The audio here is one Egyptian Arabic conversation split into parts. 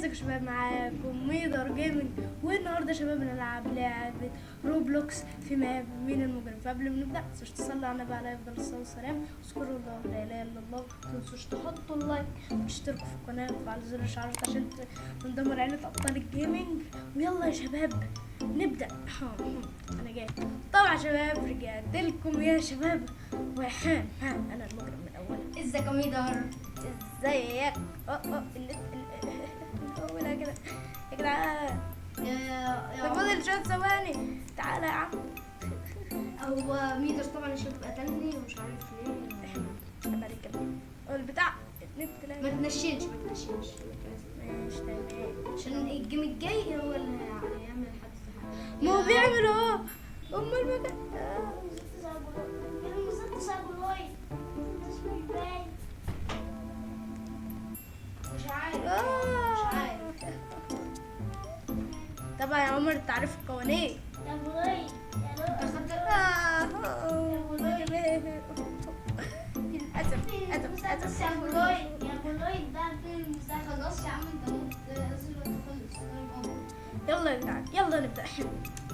ازيكم يا شباب؟ معاكم ميدر Gaming. والنهارده يا شباب بنلعب لعبة Roblox في map مين المجرم. فقبل ما نبدأ متنسوش تصلوا على النبي عليه افضل الصلاة والسلام، واذكروا الله لا اله الا الله، متنسوش تحطوا ال like وتشتركوا في القناة وتفعلوا زر الاشعارات عشان تنضموا لعيلة ابطال ال gaming. ويلا يا شباب نبدأ. انا جاي طبعا يا شباب، رجعت لكم يا شباب. وحام ها انا المجرم من اولها. ازيك يا ميدر؟ ازيك؟ النت اولها كده يا جدعان. يا ده فاضل شوية ثواني، تعالى يا عم. هو ميدر طبعا الشباب قتلني ومش عارف ليه. عيب عليك كده البتاع النت. ما لا تنشنش ما تنشنش. ماشي تمام. عشان ال game الجاي هو اللي هيعمل حادثة. ما هو بيعمل اهو، امال ما كان. مش عارف مش عارف. طبعا يا عمر انت عارف القوانين. انت خدت للاسف للاسف للاسف. خلاص يا عم انت مت، لازم تخلص. يلا يا جدعان يلا نبدا.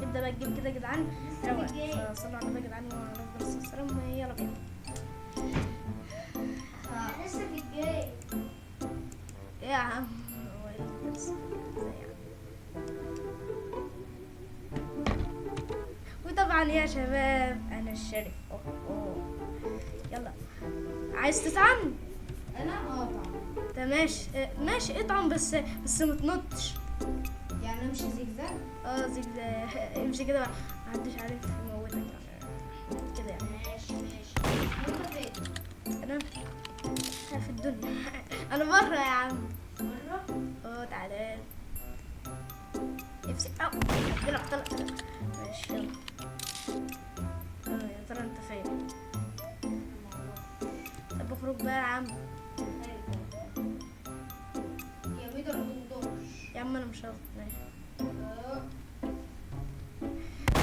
نبدا بقى ال game كده يا جدعان. رواق، صلوا على النبي يا جدعان وعلى افضل الصلاة والسلام. يلا بينا. لسه في الجاي. ايه يا عم هو ايه اللي بيحصل؟ ازاي يعني؟ وطبعا يا شباب انا الشريف. اوه اوه يلا، عايز تطعم؟ انا طبعا. طب ماشي، ماشي اطعم بس ما تنطش. يعني امشي زجزاج؟ زجزاج، امشي كده بقى محدش عارف يموتك يعني كده يعني. ماشي ماشي. انت فين؟ انا في الدنيا. انا بره يا عم. بره؟ تعالى نفسي طلع طلع. ماشي يلا. يا ترى انت فين؟ طب اخرج بقى يا عم. يا ميدر ما تنطش يا عم انا مش هغلط. ماشي.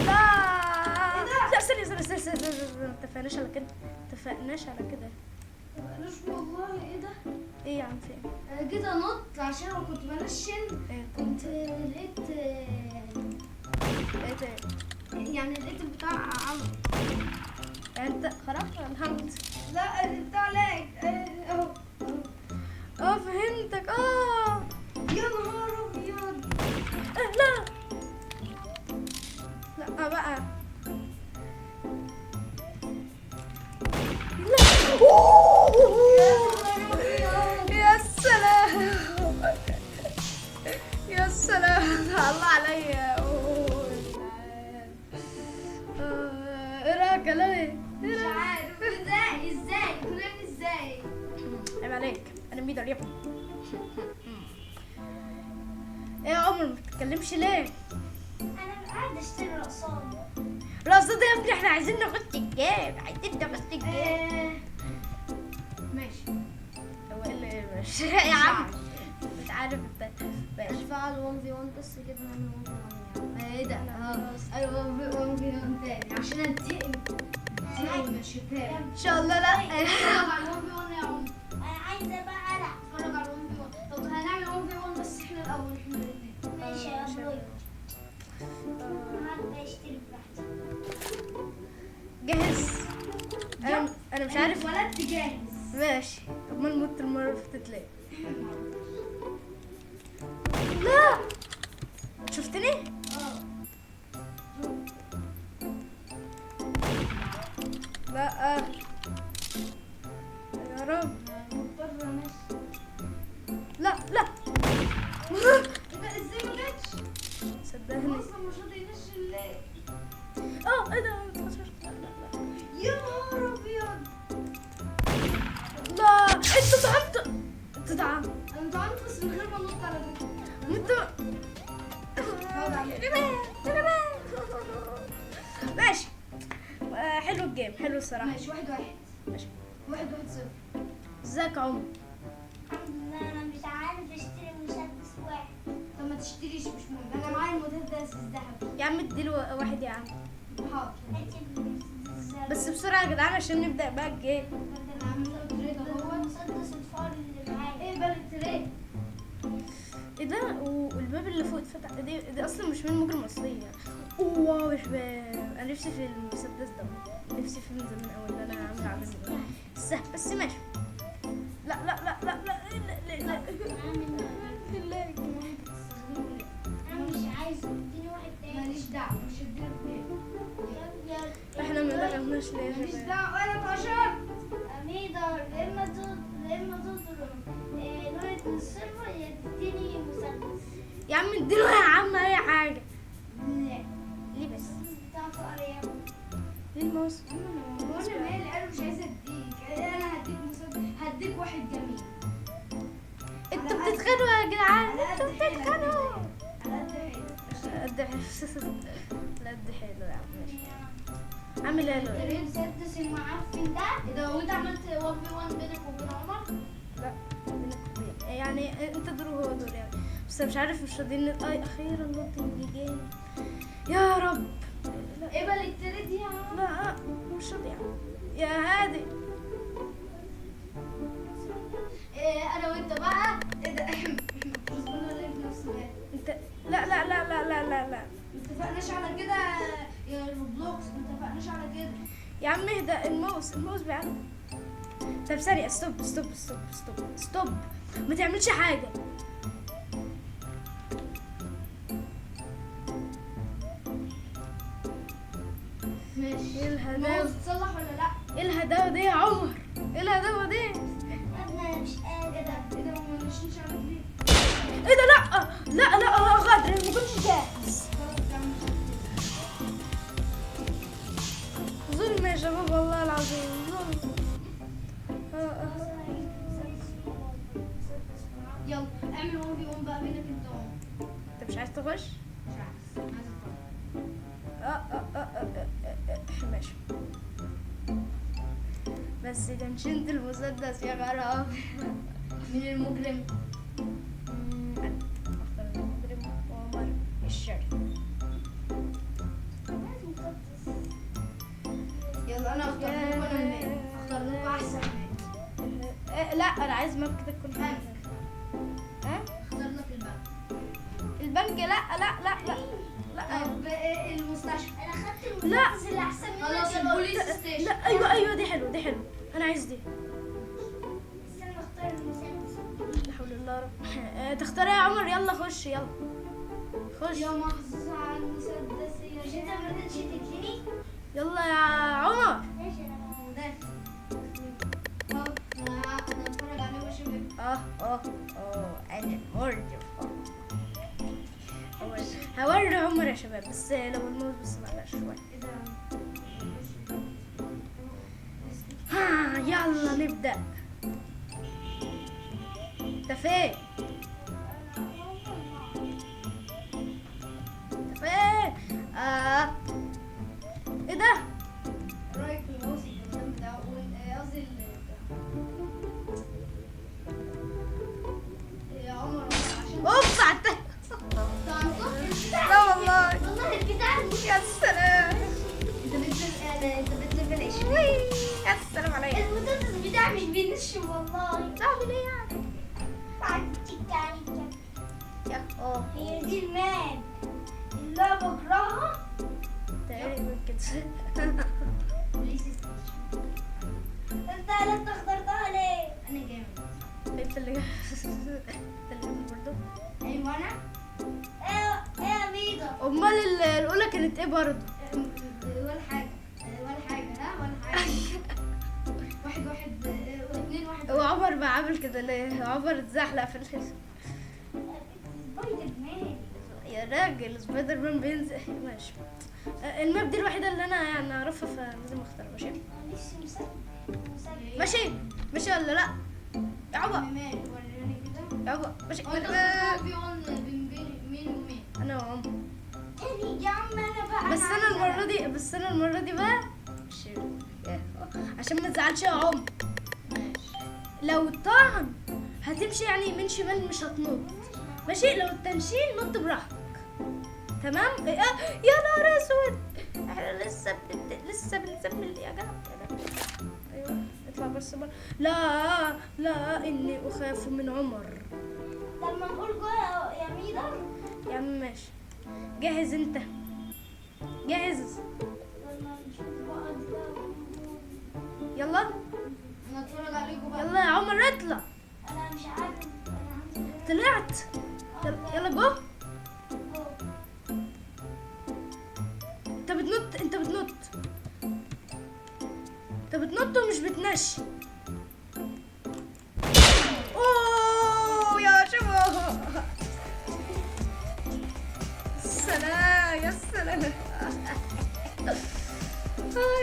لا لا استني استني استني استني، ما اتفقناش على كده، اتفقناش على كده. مش والله. ايه ده؟ ايه يا عم فين؟ انا جيت انط عشان انا كنت بنشن. ايه كنت لقيت لقيت ايه؟ يعني لقيت البتاع عمل. يعني انت خرجت ولا الحمد؟ لا البتاع لاج اهو. فهمتك. يا نهار ابيض. لا لا بقى لا. يا سلام يا سلام، الله عليا. ايه رايك يا لولي؟ مش عارف ازاي ازاي كلنا ازاي. عيب عليك، انا ميدر يا ابني. ايه يا عمر ما بتتكلمش ليه؟ انا قاعد اشتري رقصات. رقصات يا ابني، احنا عايزين نخش ال game، عايزين نخش ال game. ماشي. هو ايه اللي ماشي يا عم؟ مش عارف انت. ماشي اشفعل 1 في 1 بس كده، نعمل 1 في 1 يعني. ايه ده؟ ايوه 1 في 1 تاني عشان انتقم. انتقم يا شباب ان شاء الله. لا اتفرج على 1 في 1 يا عمر. انا عايزه بقى العب. اتفرج على 1 في 1. طب هنعمل 1 في 1 بس احنا الاول، احنا الاثنين. ماشي يا ابوي، انا قاعدة اشتري براحتي. جاهز؟ انا مش عارف. اتولدت جاهز. ماشي. طب ما نموت المرة اللي فاتت ليه؟ لا شفتني؟ لا يا رب. مضطر انشن. لا لا ايه ده؟ ازاي ما جاتش؟ صدقني اصلا مش راضي ينشن ليه؟ ايه ده؟ لا لا لا يا نهار ابيض. لا انت طعنت، انت طعنت. انا طعنت بس من غير ما انط على فكرة. انت ماشي. حلو ال game، حلو الصراحة. ماشي 1-1. ماشي 1-1-0. ازيك يا عمر؟ الحمد لله. انا مش عارف اشتري مسدس واحد. طب ما تشتريش مش مهم، انا معايا المسدس الذهبي. يا عم اديله واحد يا عم. حاضر. هاتي المسدس الذهبي. بس بسرعة يا جدعان عشان نبدا بقى ال game. انا عامل trade اهوت. المسدس الفار اللي معايا. ايه بقى ال trade؟ ايه ده؟ والباب اللي فوق اتفتح. دي اصلا مش من المجرم اصلية. wow يا شباب، انا نفسي في المسدس ده، نفسي فيه من زمان قوي ان انا اعمل على السهم، بس ماشي. لا لا لا لا لا لا لا لا، انا مش عايزه، اديني واحد تاني. ماليش دعوه، مش هديلك تاني. احنا ما دخلناش ليه يا ماليش شباب؟ دعوه، انا اتقشرت. اميدر، يا اما تضرب لويد من ال server، يا تديني مسدس. يا عم اديله يا عم اي حاجة. لا. ليه بس؟ بتاع فقر يا ابني. ليه الماوس؟ وانا مالي، انا مش عايزه اديك، انا هديك مسدس، هديك واحد جميل. انتوا بتتخانقوا يا جدعان، انتوا بتتخانقوا. على قد حيلك. على قد حيله، على قد حيله يا عم. ماشي، عامل ايه يا لؤي؟ المسدس المعفن ده. ايه ده؟ وانت عملت 1 في 1 بينك وبين عمر؟ لا، بينك وبين، يعني انت دور وهو دور يعني، بس مش عارف، مش راضيين. اي اخيرا loading جاني يا رب. لا ايه بقى ال trade يا عم؟ لا مش راضي يا عم. يا هادي. إيه انا وانت بقى؟ ايه ده؟ احنا ليه في نفس الوقت؟ انت لا لا لا لا لا لا لا، ما اتفقناش على كده يا Roblox، ما اتفقناش على كده يا عم اهدى. الماوس بيعلق. طب ثانية، stop stop stop stop stop، ما تعملش حاجة. ماشي. ايه الهداوة؟ الماوس اتصلح ولا لا؟ ايه الهداوة دي يا عمر؟ ايه الهداوة دي؟ يا ابني انا مش قادر. ايه ده؟ ايه ده؟ ما مشيش عليك ليه؟ ايه ده؟ لا لا لا، غدر، ما كنتش جاهز. خلاص يا عم. ظلم يا شباب، والله العظيم ظلم. يلا اعمل 1 في 1 بقى بينك انت وعمر. انت مش عايز تخش؟ مش عايز، عايز اتفرج. ماشي، بس تنشنت المسدس يا غراب. مين المجرم؟ انا اختار المجرم عمر الشريف. يلا انا اختار لكم، انا ال map اختار لكم احسن map. لا انا عايز map كده تكون حلوة. ها؟ اختار لك البنك. البنك؟ لا لا لا لا لا. طب المستشفى. انا خدت المسدس اللي احسن منك. خلاص ال police station. لا ايوه ايوه، دي حلوة دي حلوة، انا عايز دي. استنى اختار المسدس. لا حول الله رب. تختار يا عمر؟ يلا خش، يلا خش. يا محظوظ على المسدس يا مش انت ما رضيتش تديني؟ يلا يا عمر. ماشي انا داخل. انا اتفرج عليه وش. انا مرجف. هوري عمر يا شباب، بس لو الماوس بس معلش شوي. ها يلا نبدأ. انت فين؟ انت فين؟ ايه ده؟ رايك في الماوس القدام ده؟ قصدي يا عمر عشان اوبس عدت. لا والله والله البتاع. يا سلام، انت بتلفل 20. يا سلام عليا. المسدس بتاعي مش بينش والله. تعمل ايه يعني؟ هي دي ال map اللي انا بكرهها تقريبا كده. police station. انت اللي اخترتها ليه؟ انا جامد. انت اللي انت اللي برضه. ايوه انا. ايه يا بيضة؟ امال الاولى كانت ايه برضه؟ ولا حاجة ولا حاجة. ها ولا حاجة. 1 1 2 1. وعمر بقى عامل كده ليه؟ عمر اتزحلق في الخش سبايدر مان يا راجل، سبايدر مان بينزل. ماشي، ال map دي الوحيدة اللي انا يعني اعرفها، فلازم اختار. ماشي نفسي مسدس. ماشي ماشي ولا لا؟ يا عمر وريني كده. يا عمر ماشي. هو انت اخترت في 1 بين مين ومين؟ انا وعمر. تاني يا عم انا بقى. بس انا المرة دي بقى عشان ما تزعلش يا عمر. ماشي. لو الطعن هتمشي يعني يمين شمال مش هتنط. ماشي، لو التنشين نط براحتك. تمام. يا نهار اسود، احنا لسه بنسمي يا جدع. ايوه اطلع بس بره. لا لا، اني اخاف من عمر. لما نقول جوه. عم ماشي. جاهز انت؟ جاهز؟ يلا نشوف بعض بقى. يلا انا اتفرج عليكم بقى. يلا يا عمر اطلع. انا مش عارف انا هنزل. طلعت. يلا جو. انت بتنط، انت بتنط، انت بتنط ومش بتنشي. اوه يا شباب، السلام يا سلام.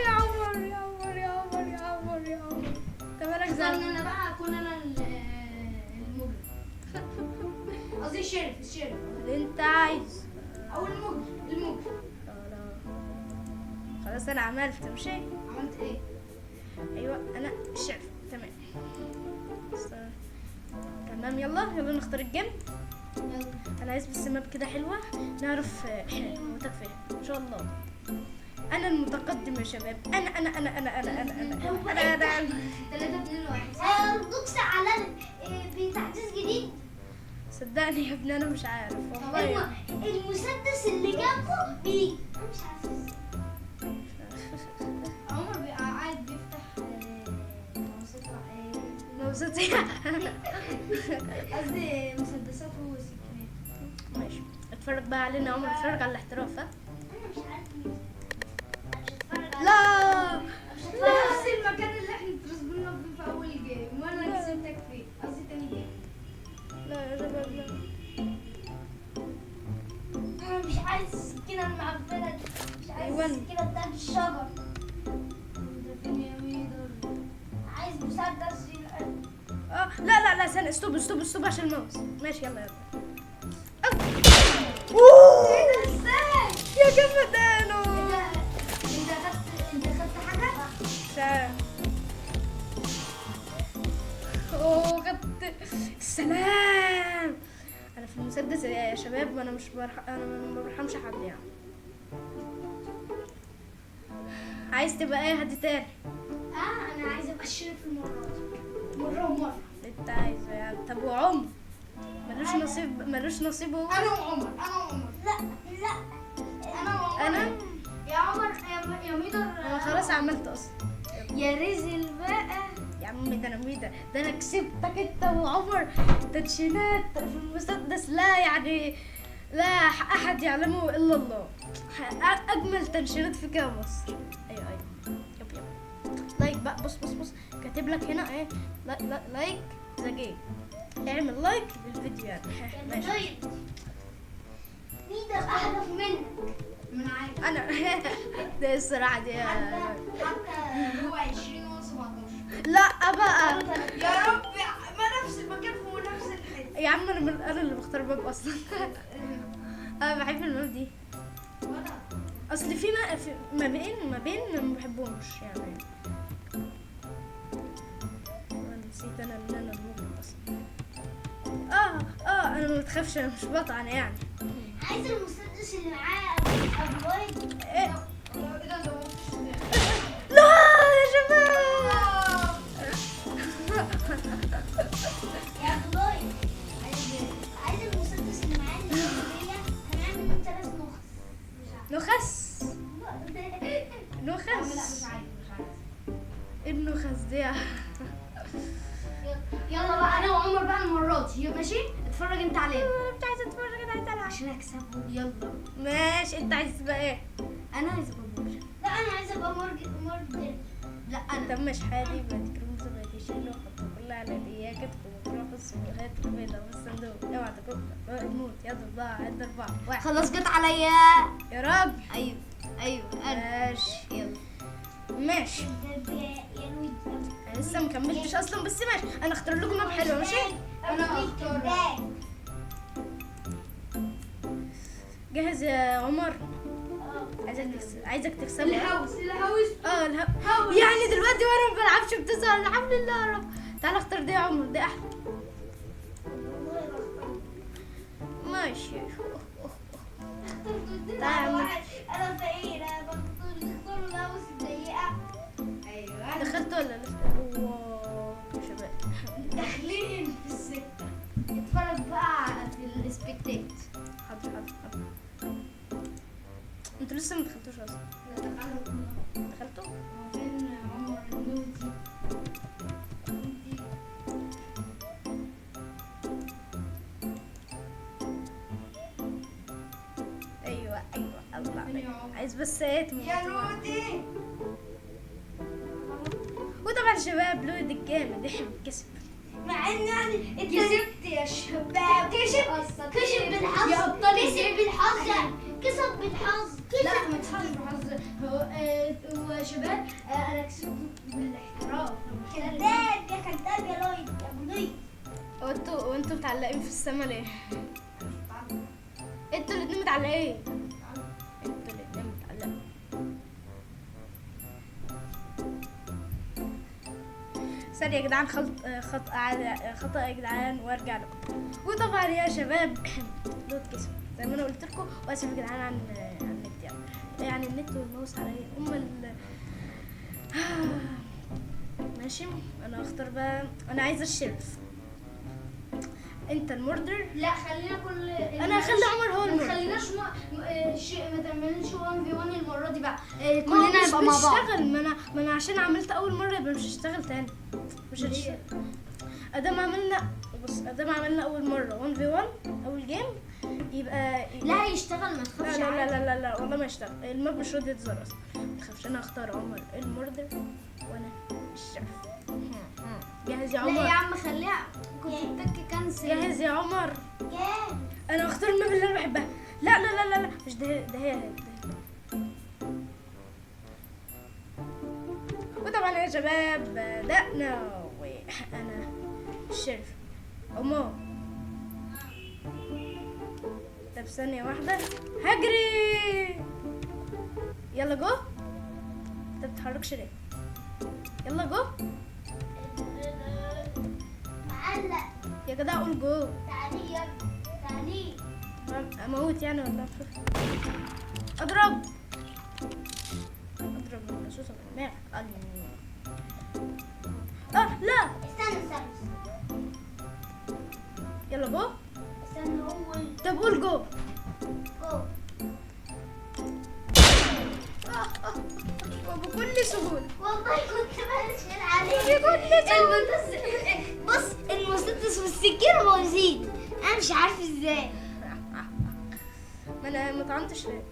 يا عمر يا عمر يا عمر يا عمر يا عمر، انت مالك استنى زعلان؟ انا بقى اكون انا المجرم. قصدي ال sheriff، ال sheriff اللي انت عايزه او المجرم. المجرم خلاص انا عملت. ماشي عملت ايه؟ ايوه انا ال sheriff. تمام تمام. يلا يلا نختار ال game. يلا انا عايز بس map كده حلوة نعرف نموتك فيها ان شاء الله. انا المتقدم يا شباب. انا انا انا انا انا انا انا انا انا, أنا. 3 2 1. Roblox على بتحديث جديد. صدقني يا ابني انا مش عارف والله. المسدس اللي جنبه بي مش عارف. عمر بيبقى قاعد بيفتح مبسوط. قصدي مسدسات وسكينات. ماشي اتفرج بقى علينا يا عمر، اتفرج على الاحتراف. ها انا مش عارف. مش هتفرج على لا مش هتفرج. نفس المكان اللي احنا اترسبنا فيه في اول game وانا كسبتك فيه، قصدي تاني game. لا يا شباب لا. انا مش عايز السكينة المعفنه دي، مش عايز أيوة. السكينة بتاعت الشجر. انت فين يا ميدر؟ عايز مسدس. لا لا لا استنى، stop stop stop عشان الماوس. ماشي يلا يلا. اوه ازاي؟ يا جمدانو. انت خدت حاجة؟ مش عارف. اوه خدت. السلام. انا في المسدس يا شباب، انا مش انا ما برحمش حد يعني. عايز تبقى ايه هدي تاني؟ انا عايز ابقى ال sheriff المرة دي. مرة ومرة اللي انت عايزه يعني. طب وعمر ملوش نصيب؟ ملوش نصيب هو. انا وعمر، انا وعمر. لا لا انا وعمر. انا يا عمر يا ميدر. انا خلاص عملت اصلا. يا رزل بقى يا عم، ده انا ميدر، ده انا كسبتك انت وعمر تدشينات في المسدس، لا يعني لا احد يعلمه الا الله. اجمل تنشينات في كده مصر. ايوه ايوه yep yep. like بقى، بص بص بص، كاتب لك هنا ايه، like the game، اعمل like للفيديو يعني. ماشي. طيب ميدر احرف منك. من عارف انا ده الصراحة دي. حتى هو 20 وانا 17. لا بقى يا رب، ما نفس المكان ونفس الحتة يا عم. انا اللي بختار map اصلا. انا بحب ال map دي. وانا اصل في ما بين ما بحبهمش يعني. انا نسيت انا ان انا المجرم اصلا. انا ما بتخافش، انا مش بطعن يعني. عايز المسدس اللي معاه ابو وايد. إيه؟ ايه ده لا يا شباب. يا ابو وايد، عايز المسدس اللي معاه اللي هي هنعمل 3 نخس. نخس لا مش نخس. عايز، مش عايز. ايه النخس دي؟ يلا بقى انا وعمر بقى المرة دي، ماشي؟ اتفرج انت علينا. انا مش عايزه اتفرج، انا عايزه العب عشان اكسبه. يلا ماشي. انت عايز تبقى ايه؟ انا عايز ابقى مجرم. لا انا عايزه ابقى مرجل. لا انا. طب مش حالي بتكرم زبادي وحط كلها على دياكتكم وتروحوا السندوتشات البيضة والصندوق. اوعى تكون تموت. يلا الله، عد 4 1. خلاص جت عليا يا رب. ايوه ايوه انا. ماشي يلا ماشي. انا لسه ما كملتش اصلا، بس ماشي. انا اختار لكم map حلوة. ماشي انا اختار. جاهز يا عمر؟ عايزك تكسبها. ال house، ال house. ال house يعني دلوقتي وانا ما بلعبش بتظهر. الحمد لله يا رب. تعالى اختار دي يا عمر، دي احلى. ماشي. تعالى. انا فقير، انا بختار ال house الضيقه. ايوه دخلت ولا لسه؟ wow يا شباب داخلين في السكة. اتفرج بقى في ال spectate. حاضر حاضر. انتوا لسه ما دخلتوش اصلا. دخلتوا؟ فين عمر النوتي؟ ايوه ايوه، الله عليك. عايز بس ايه يا لودي. وطبعا شباب لود الجامد كسب، مع ان يعني كسبت يا شباب. كسب بالحظ، كسب بالحظ، كسب بالحظ. لا ما تسحبش بالحظ. هو شباب انا كسبت بالاحتراف. كذاب يا كذاب يا لويد يا ابو لويد. وانتوا متعلقين في السما ليه؟ انتوا الاثنين متعلقين. انتوا الاثنين متعلقين. ثانية يا جدعان، خطأ يا جدعان، وارجع لكم. وطبعا يا شباب لوت كسب زي ما انا قلت لكم. واسف يا جدعان عن النت، يعني النت والماوس عليا ام ال ماشي. انا هختار بقى، انا عايزه ال sheriff. انت ال murderer. لا خلينا كل انا هخلي عمر هو ال murderer. ما تخليناش ما تعملش 1 في 1 المرة دي بقى، كلنا نبقى مع بعض. مش بتشتغل. ما انا عشان عملت اول مرة يبقى مش هشتغل تاني. مش هتشتغل. ادام عملنا، بص ادام عملنا اول مرة 1 في 1 اول game يبقى لا يشتغل، ما تخافش. لا لا لا لا لا والله ما يشتغل. ال map مش راضي يتظهر اصلا. ما تخافش، انا هختار عمر ال murderer وانا ال sheriff. جاهز يا عمر؟ لا يا عم خليها، كنت بتك cancel. جاهز يا عمر؟ جاهز. انا هختار ال map اللي انا بحبها. لا لا لا لا لا مش ده، ده هي ده. وطبعا يا شباب بدأنا وانا ال sheriff. عمر طب ثانية واحدة هجري. يلا جو. انت بتتحركش ليه؟ يلا جو. معلق يا جدع، قول جو. تعالي يا تعالي. اموت يعني ولا اضرب؟ اضرب الرصاصة في دماغك. لا استنى استنى. يلا جو. استنى اول. طب قول جو. جو. وبكل سهولة. والله كنت بشيل عليه بكل سهولة. بص المسدس والسكينة موجودين، انا مش عارف ازاي. ما انا ما طعنتش ليه؟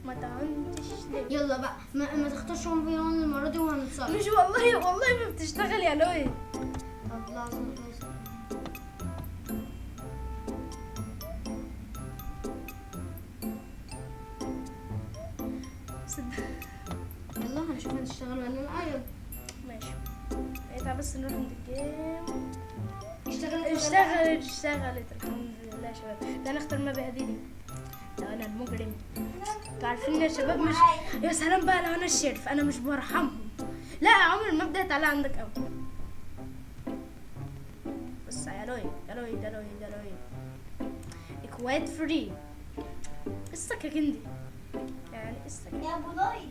ما طعنتش ليه؟ يلا بقى ما تختارش 1 في 1 المرة دي وهنتصرف. مش والله والله ما بتشتغل يا لوي. طب لحظة لحظة. يلا هنشوف هنشتغل ولا لا. يلا ماشي. تعال بس نروح عند ال game. اشتغلت اشتغلت الحمد لله يا شباب. ده انا اختار map هدي دي. لو انا المجرم انتوا عارفين يا شباب، مش يا سلام بقى لو انا ال sheriff انا مش برحمهم. لا يا عمر ال map ده تعالى عندك قوي. بص يا لوي يا لوي ده لوي ده لوي اكواد فري. السكاكين دي يعني السكاكين يا ابو لوي.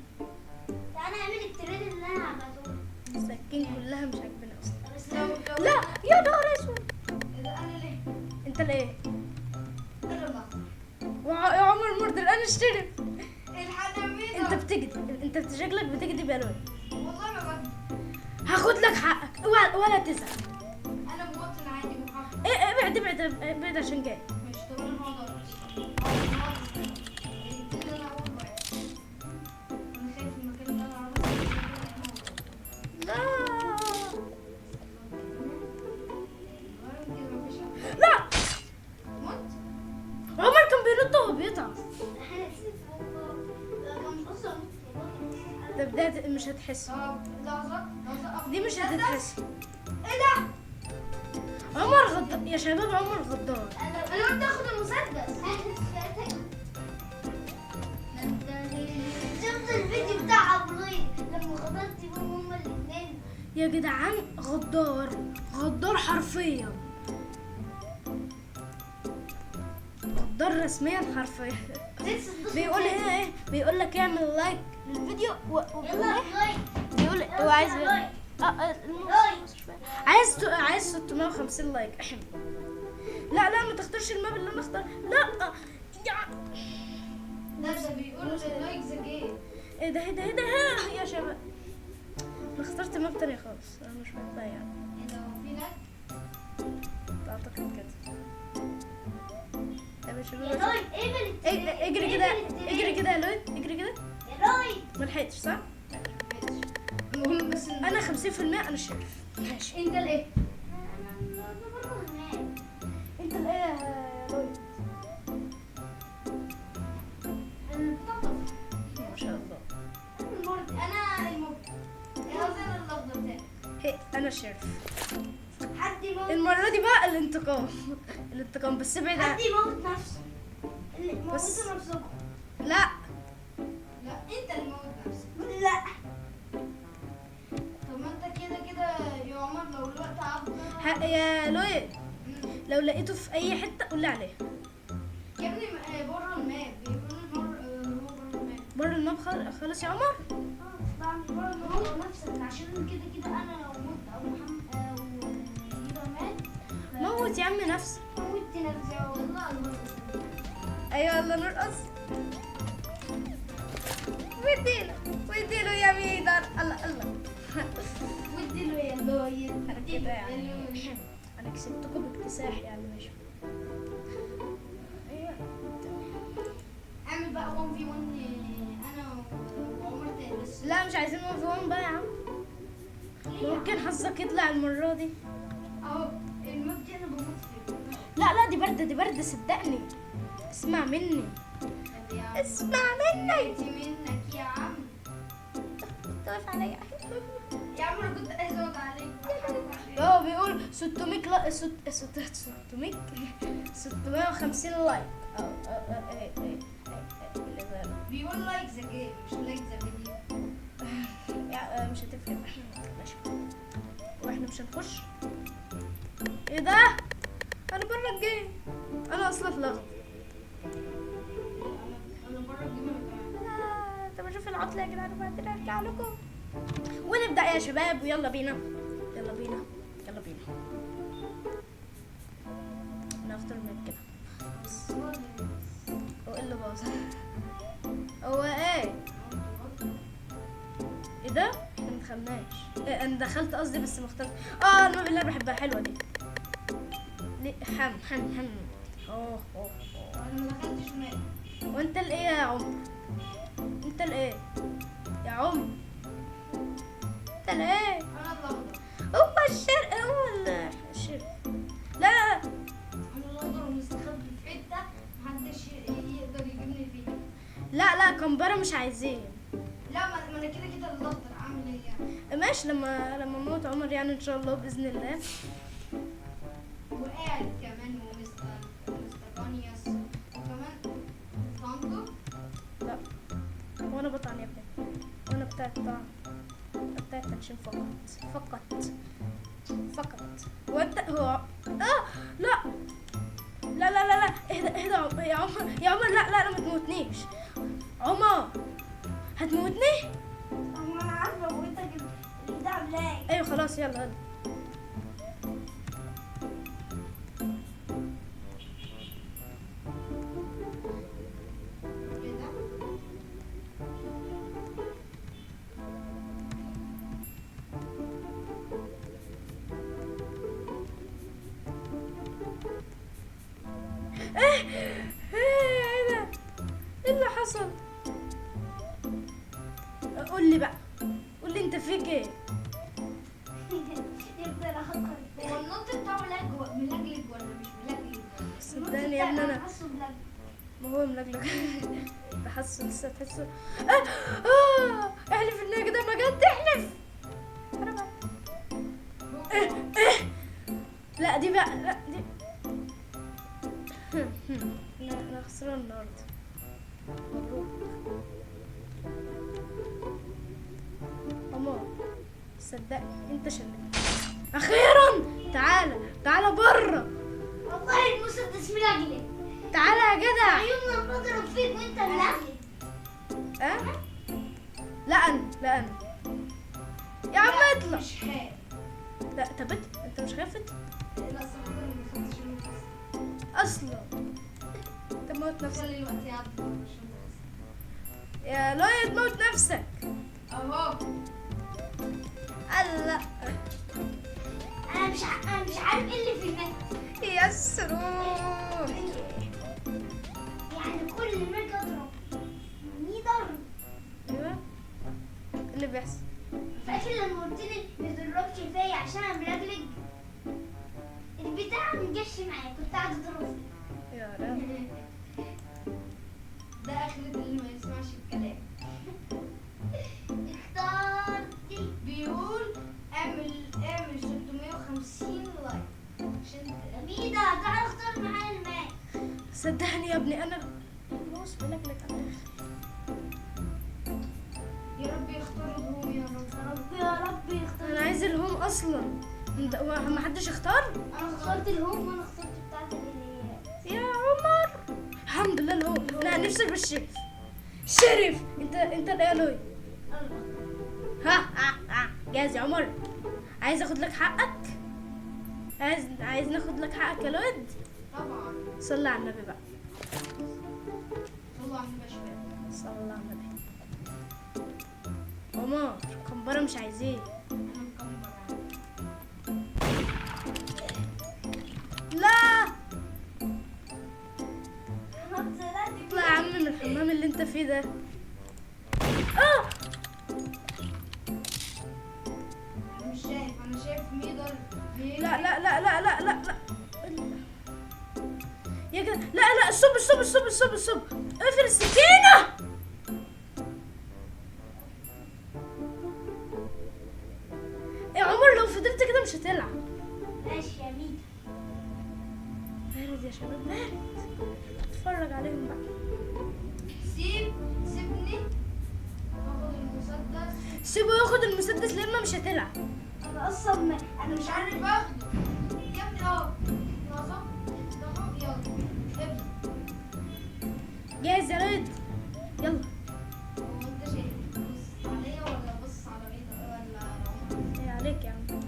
تعالى اعمل التريد اللي انا عملته. السكاكين كلها مش عاجباني اصلا. لا يا نهار اسود. انا ليه؟ انت ليه؟ انا يا عمر murderer انا ال sheriff. الحق. انت بتكذب، انت شكلك بتكذب يا لوي. والله ما بكذب. هاخد لك حقك، اوعى ولا تزعل. انا مواطن عادي محافظ. ايه ابعد ابعد ابعد عشان جاي. ماشي. طب انا هقعد ارقص. انا خايف من المكان اللي انا هقعد. لا لا مت. عمر كان بينط وهو بيطلع. طب ده مش هتحس. طب لحظة لحظة، دي مش هتتحس. ايه ده؟ عمر غدار يا شباب، عمر غدار. انا قلت اخد المسدس. شفت الفيديو بتاع ابو لما غدرت بيهم هما الاثنين؟ يا جدعان غدار، غدار حرفيا، غدار رسميا حرفيا. بيقول هنا ايه؟ بيقول لك اعمل like للفيديو يلا like. بيقول هو عايز عايز 650 like. لا لا ما تختارش ال map اللي انا اختار. لا يا لا ده بيقول like the game. ايه ده ايه ده ايه ده يا شباب، انا اخترت map تانية خالص، انا مش بحبها يعني. ايه ده، هو في lag؟ اعتقد كده. طب يا يا شباب لويد اقبل ال trap. اجري كده، اقبل ال trap. اجري كده يا لويد، اجري كده. يا لويد ما لحقتش صح؟ المهم بس إن- انا 50% انا ال sheriff. ماشي. انت الايه؟ انا بره هناك. انت الايه يا لويد؟ انا بتنطف. ما شاء الله. انا المرد، انا المبدع. قصدي انا الاخضر تاني. هي انا ال sheriff. حد يموت، المرة دي بقى الانتقام، الانتقام بس ابعد عن حد يموت نفسه. اللي بس. موتوا نفسكم. لا لا انت اللي موت نفسك. لا طب ما انت كده كده يا عمر لو الوقت عدى. يا لويد لو لقيته في اي حتة قول لي عليه. يا ابني بره ال map بيقول هو بره ال map. بره ال map خالص يا عمر. بعمل بره موت نفسك، عشان كده كده انا لو مت او محمد او هبه مات. موت يا عم نفسك. موتت نفسي. والله الله. ايوه يلا نرقص. واديله واديله يا ميدر. الله الله. واديله يا لويد. انا كده يعني انا كسبتكم باكتساح يعني. ماشي. ايوه تمام. اعمل بقى 1 في 1 انا وعمر تاني بس. لا مش عايزين 1 في 1 بقى يا عم، ممكن حظك يطلع المرة دي. اهو ال map دي انا بموت فيها. لا لا دي باردة، دي باردة صدقني. اسمع مني، طب يا عم اسمع مني. انت منك يا عم. انت واقف عليا يا عم انا كنت عايز اقعد عليك. هو بيقول 600 لا 600 650 like. او او ايه ايه ايه بيقول like the game مش like the video. مش هتفرق. ماشي واحنا مش هنخش. ايه ده؟ انا بره ال game، انا اصلا اتلغت. انا بره ال game انا كمان. طب اشوف العطلة يا جدعان وبعدين ارجع لكم ونبدا يا شباب. ويلا بينا يلا بينا يلا بينا. انا هختار من كده بس. هو ايه اللي باظ؟ هو ايه؟ ايه ده؟ احنا ما دخلناش. إيه انا دخلت قصدي بس ما اخترت. ال map اللي انا بحبها حلوة دي. ليه؟ حم حم حم. اوه اوه. انا ما دخلتش map. وانت الايه يا عمر؟ انت الايه يا عمر؟ انت الايه؟ انا الاخضر. هو الشرق، هو الشرق. لا لا انا الاخضر ومستخبي في حتة محدش يقدر يجيبني فيها. لا لا كمبره مش عايزين. لا ما انا كده كده الاخضر عامل ايه يعني؟ ماشي لما موت عمر يعني ان شاء الله باذن الله. وقاعد كمان ومستر وكمان طنطو. لا وانا بطعن يا ابني، وانا بتاع الطعن، بتاع التنشين فقط فقط فقط. وانت هو لا لا لا لا لا اهدى اهدى يا عمر يا عمر. لا لا لا ما تموتنيش عمر، هتموتني؟ انا عارفه موتك اللي ده عاملاه ايه. ايوه خلاص يلا يلا. كده ايه ايه ده؟ ايه اللي حصل؟ قول لي بقى، قول لي انت فيك ايه؟ يفضل اخر. هو النط بتاعه lag ملجلج ولا مش ملجلج؟ صدقني يا ابني انا حاسه ب lag. ما هو ملجلج. بحسه لسه تحسه. احلف ان كده ما جت. احلف. حرام عليك. لا دي بقى، لا دي. انا خسران النهارده. مبروك عمر، صدقني انت شلت اخيرا. تعالى تعالى بره. والله المسدس ملجلج. تعالى يا جدع. يوم ما بضرب فيك وانت ملجلج. لا انا، لا انا يا عم اطلع. مش خايف. لا طب انت مش خايف؟ لا صراحة ما دخلتش المسدس اصلا. طب ما موت نفسك. خلي الوقت يعدي عشان يا لويد موت نفسك اهو. الله، انا مش عارف ايه اللي في النت. يا سرور، يعني كل ما اجي اضرب ميدر. ايوه اللي بيحصل. فاكر لما قلت لي ما تضربش فيا عشان انا ملجلج؟ البتاع ما جاش معايا، كنت قاعدة اضرب فيه. يا رب ده اخرة اللي ما يسمعش الكلام. اخترتي. بيقول اعمل 650 like عشان ميدر تعال اختار معايا ال map. صدقني يا ابني انا الماوس بلجلج على الاخر. يا رب يختار ال home، يا رب يا رب يا رب يختار. انا عايز ال home اصلا. ما حدش اختار؟ انا اخترت ال home وانا اخترت بتاعت الاليات. يا عمر الحمد لله ال home. لا نفسي بال sheriff. sheriff انت الالوي. ها ها ها، جاهز يا عمر؟ عايز اخد لك حقك؟ عايز ناخد لك حقك يا لويد؟ طبعا. صلي على النبي بقى. صلوا على النبي يا شباب. صلى على النبي. عمر كمبرة مش عايزين. انا مكمبر. لا انا طلعت. اطلع يا عم من الحمام اللي انت فيه ده. انا مش شايف، انا شايف ميدر. لا لا لا لا لا لا لا يا كده. لا لا، stop stop stop stop stop. اقفل السكينة. يا عمر لو فضلت كده مش هتلعب. ماشي يا ميدر. بارد يا شباب، بارد. اتفرج عليهم بقى. سيبني اخد المسدس. سيبه ياخد المسدس لما مش هتلعب. انا اصلا انا مش مش عارف اخده يا ابني. اهو لحظة، يلا ابدا. جاهز يا ريد؟ يلا. هو انت شايف بص عليا ولا بص على ميدر ولا على عمر؟ ايه عليك يا عم.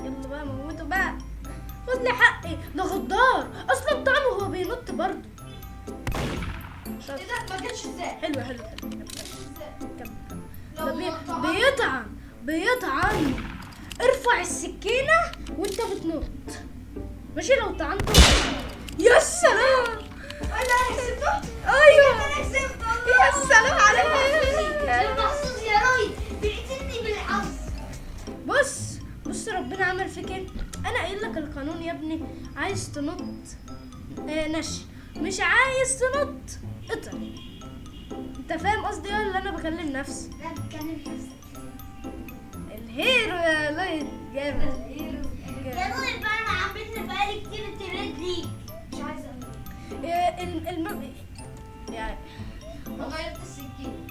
يلا بقى موته بقى، خد لي حقي. ده غدار اصلا، طعمه هو بينط برضه. ايه ده؟ ما جاتش ازاي؟ حلو حلو حلو. ما جاتش ازاي؟ كمل كمل. لو بيطعن بيطعن. ارفع السكينة وانت بتنط. ماشي لو طعنته. يا سلام، انا كسبته. ايوه انا كسبت. يا سلام عليك. المحظوظ يا رايد، بيقتلني بالحظ. بص بص ربنا عمل فيك ايه. انا قايل لك القانون يا ابني. عايز تنط نش، مش عايز تنط اطعن. انت فاهم قصدي ولا انا بكلم نفسي؟ لا بتكلم نفسك. ال hero يا لويد جامد. ال hero يا لويد بقى، انا عملت بقالي كتير trade ليك. مش عايزه اقول. يعني غيرت السكين.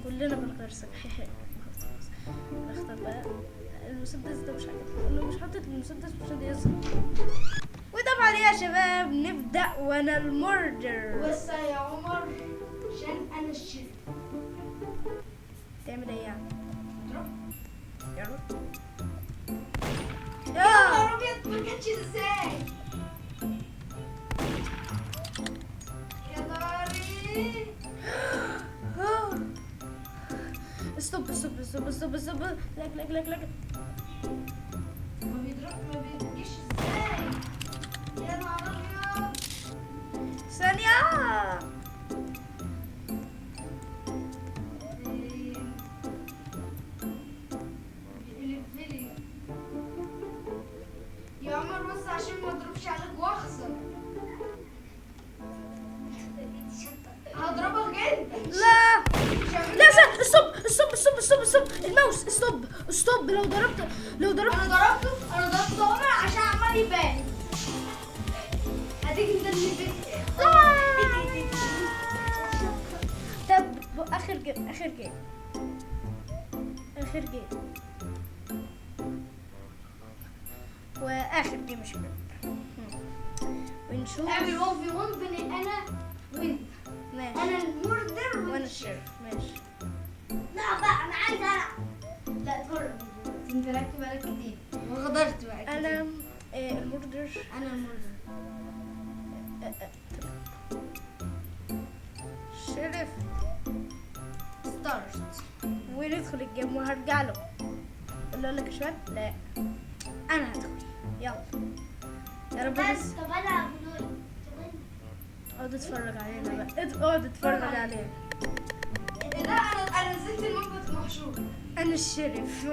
كلنا بنغير سكين. نختار بقى المسدس ده. مش عارف لو مش حاطط المسدس مش راضي يظهر. وطبعا يا شباب نبدا وانا ال murderer. بس يا عمر عشان انا ال sheriff. تعمل ايه يعني؟ اضرب. يا رب. يا نهار ابيض، ما جاتش ازاي؟ يا نهاري. stop stop stop stop stop. lag lag lag lag. ما بيضرب، ما بيجيش ازاي؟ يا نهار ابيض. ثانية. بيقلب يا عمر. بس عشان ما اضربش عليك واخسر. هضربك انت. لا لا stop stop stop stop stop. الماوس stop stop. لو ضربت لو ضربت. انا ضربته، انا ضربت عمر عشان عمال يبان. اديك انت اللي بت. طب اخر game، اخر game، اخر game، واخر game يا شباب. ونشوف. اعمل 1 في 1 بين انا وانت. ماشي. انا ال murderer وانا ال sheriff. ماشي. لا بقى انا عايز العب. لا اتفرج انت لعبت بقالك كتير وغدرت بقى كتير. انا ال murderer. انا ال murderer. ال sheriff. start. وندخل ال game وهرجع له. اقول لك يا شباب، لا انا هدخل. يلا يا رب بس. طب انا عبد الله. اقعد اتفرج علينا بقى، اقعد اتفرج علينا. لا انا نزلت ال map محشور. انا ال sheriff.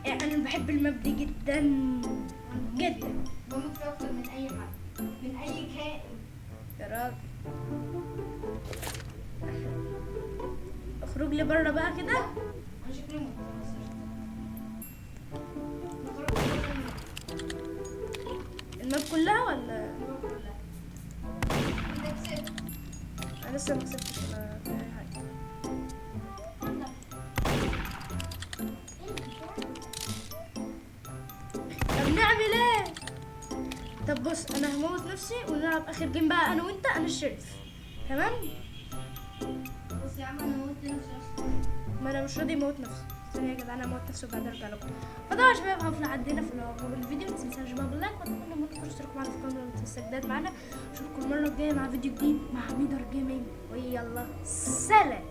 يعني انا بحب ال map دي جدا جدا. بموت فيها اكتر من اي حد، من اي كائن. يا راجل اخرج لي بره بقى كده. انا شكلي مت. أنا خرجت بره ال map. ال map كلها ولا؟ ال map كلها. انت كسبت. انا لسه ما كسبتش ولا اي حاجه. طب نعمل ايه؟ طب بص، انا هموت نفسي ونلعب اخر game بقى انا وانت، انا ال sheriff. تمام؟ بص يا عم، انا موت نفسي اصلا. ما انا مش راضي اموت نفسي. ثانية يا جدعان، اموت نفسي وبعدين ارجع لكم. فطبعا يا شباب هقفل عندنا في الفيديو. ما تنساش يا شباب ال like، واتمنى ما تنسوش تشتركوا معنا في القناة وتستجداد معنا. اشوفكم المرة الجاية مع فيديو جديد مع ميدر Gaming، ويلا سلام.